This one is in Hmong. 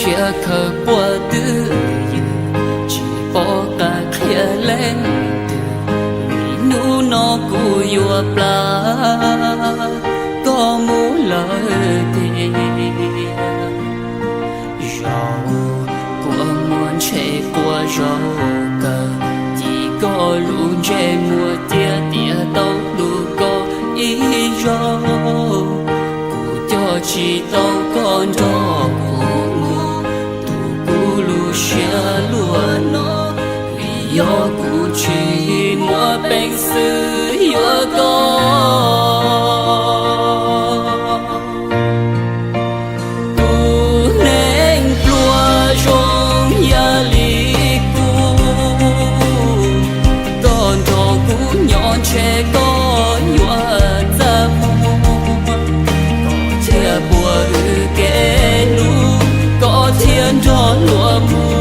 Siab khaws puag twj ywm, tsis paub qab qhia leej twg, vim hnub no kuv yuav plam koj mus lawm tiag. Zaum kua muag ntshe quaj zaum kawg, ci koj lub ntsej muag cia tias tau hlub koj ib zaug. Kuv coj tsis tau koj nrog kuv mus, tu kuv lub siab luaj no, vim yog kuv tsis muaj peev xwm yuav koj. Tus neeg pluag zoo yam li kuv, koj nrog kuv nyob ntshe koj yuav txaj muag, koj thiaj puas wb kev hlub, koj thiaj nrog luag mus